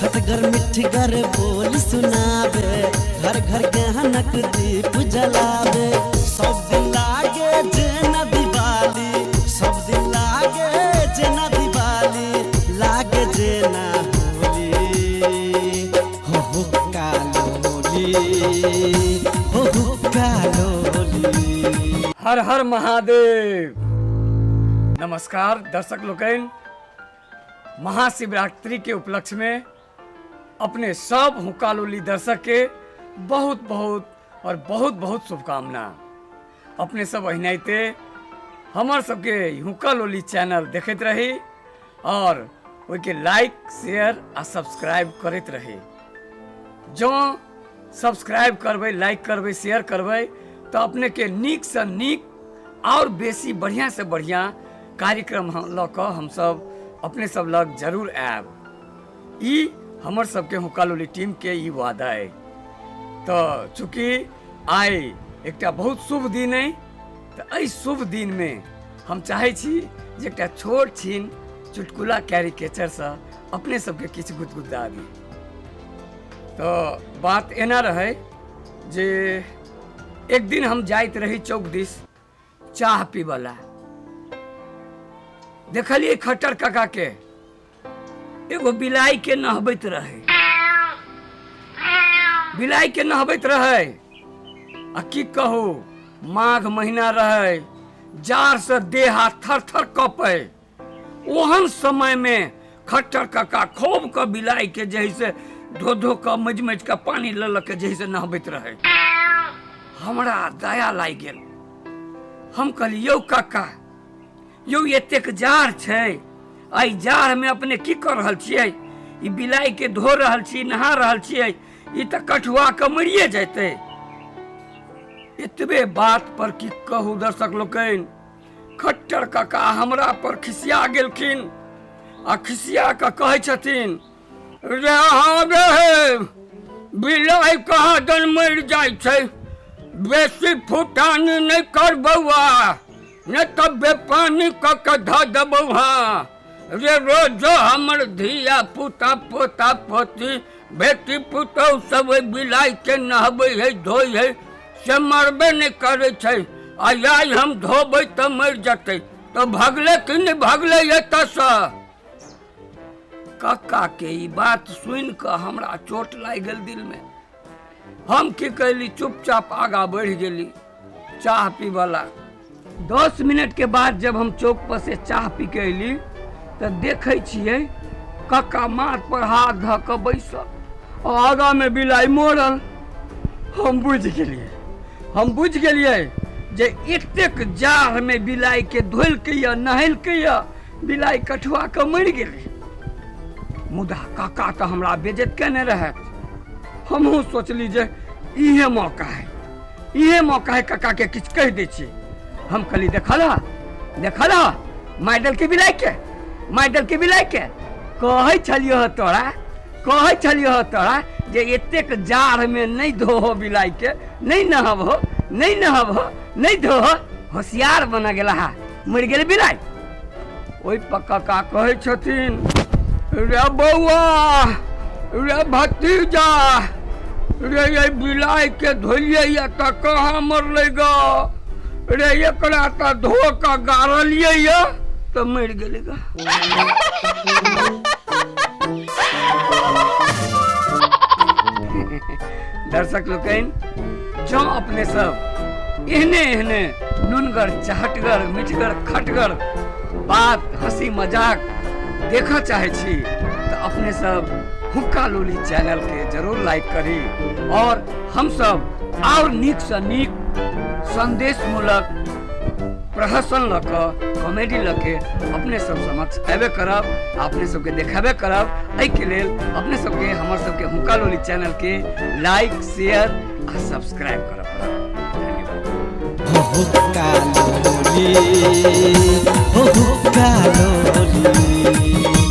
खटगर मिठगर बोल सुनावे, घर घर गहनक दीप जलावे। सब दिन लागे जेना दिवाली, सब दिन लागे जेना दिवाली, लागे जेना होली, हो हुक्का लोली, हो हुक्का लोली। हर हर महादेव। नमस्कार दर्शक लोकनि, महाशिवरात्रि के उपलक्ष्य में अपने सब हुक्कालोली दर्शक के बहुत बहुत और बहुत बहुत शुभकामना। अपने सब अहिनाइते हमर सबके हुक्कालोली चैनल देखैत रही और ओहिके लाइक शेयर आ सब्सक्राइब करैत रही। जँ सब्सक्राइब करबै, लाइक करबै, शेयर करबै तऽ अपनेके नीकसँ नीक आओर बेसी बढ़िआँसँ बढ़िआँ कार्यक्रम लऽ कऽ हमसब अपने सब लग जरूर आयब। ई हमर सबके हुक्कालोली टीमके ई वादा अइ। तऽ चूँकि आइ एकटा बहुत शुभ दिन अइ, तऽ एहि शुभ दिनमे हम चाहै छी जे एकटा छोट छिन चुटकुला कैरिकेचरसँ अपने सबके किछु गुदगुदा दी। तऽ बात एना रहै जे एक दिन हम जाइत रही चौक दिस चाह पीबला, देखलियै खट्टर काका के एगो बिलाई के नहबैत रहे, बिलाई के नहबैत रहे। आ की कहू, माघ महीना रहे, जाड़ से देह हाथ थर थर कपे। ओहन समय में खट्टर काका खूब के बिलाई के जही से धो धो के मजि मजि के पानी लऽ लऽ के जही से नहबैत रहे। हमरा दया लागि गेल। हम कहली, यौ काका यौ, एतेक जाड़ छै, एहि जाड़ में अपने की कऽ रहल छियै? ई बिलाई के धो रहल छी, नहा रहल छियै, ई तऽ कठुआ के मरिए जेतै। एतबे बात पर की कहू दर्शक लोकनि, खट्टर काका हमरा पर खिसिया गेलखिन आ खिसिया कऽ कहै छथिन, रे हाँ रे, बिलाइ कहाँ दन मरि जाइ छै, बेसी फुटानी नहि कर बौआ, नहि तऽ बेपानी कऽ के धऽ देबौ। हाँ रे, रोज हमर धिया पुता पोता पोती बेटी पुतहु सब ओहि बिलाइके नहबै है धोइ है, से मरबे नहि करै छै, आ आइ हम धोबै तऽ मरि जेतै। तऽ भगलै कि नहि भगलै एतऽसँ? कक्का के ई बात सुनि कऽ हमरा चोट लागि गेल दिलमे। हम की कैली, चुपचाप आगाँ बढ़ि गेली चाह पीबला। 10 मिनट के बाद जब हम चौक पर से चाह पी के अयली तऽ देखै छियै कक्का माथ पर हाथ धऽ कऽ बैसल, आगाँ में बिलाइ मरल। हम बुझि गेलियै, हम बुझि गेलियै जे एतेक जाड़ में बिलाइ के धोलकै यऽ नहेलकै यऽ, बिलाइ कठुआ कऽ मरि गेलै। मुदा काका तऽ हमरा बेइज्जत केने रहथि। हमहूँ सोचली जे इहे मौका है, इहे मौका है, काका के किछु कहि दै छियै। हम कहली, देखल ह, देखल ह, मारि देलकै बिलाइ के, मारि देलकै बिलाइ के। कहै छलियौ ह तोरा, कहै छलियौ ह तोरा जे एतेक जाड़मे नहि धोहो बिलाइ के, नहि नहबहो, नहि नहबहो, नहि धोहो, होशियार बना गेला हा, मरि गेल बिलाइ। ओहि पर काका कहै छथिन, रे बौआ, रे भतीजा, रे ये बिलाइ के धोलियै या तऽ कहाँ मरलै ग? रे एकरा तऽ धो कऽ गाड़लियै या तऽ मरि गेलै ग। दर्शक लोकनि, जँ अपने सब एहने एहने नुनगर चहटगर मिठगर खटगर बात हंसी मजाक देखऽ चाहै छी तऽ अपने सब हुक्का लोली चैनल के जरूर लाइक करी और हम सब और नीक से नीक संदेशमूलक प्रहसन लऽ कऽ कॉमेडी लऽ के अपने सब समक्ष अयबे करब, अपने सबके देखेबे करब। एहिके लेल अपने सबके हमर सबके हुक्का लोली चैनल के लाइक शेयर आ सब्सक्राइब करऽ पड़त। धन्यवाद। हो हुक्का लोली, हो हुक्का लोली।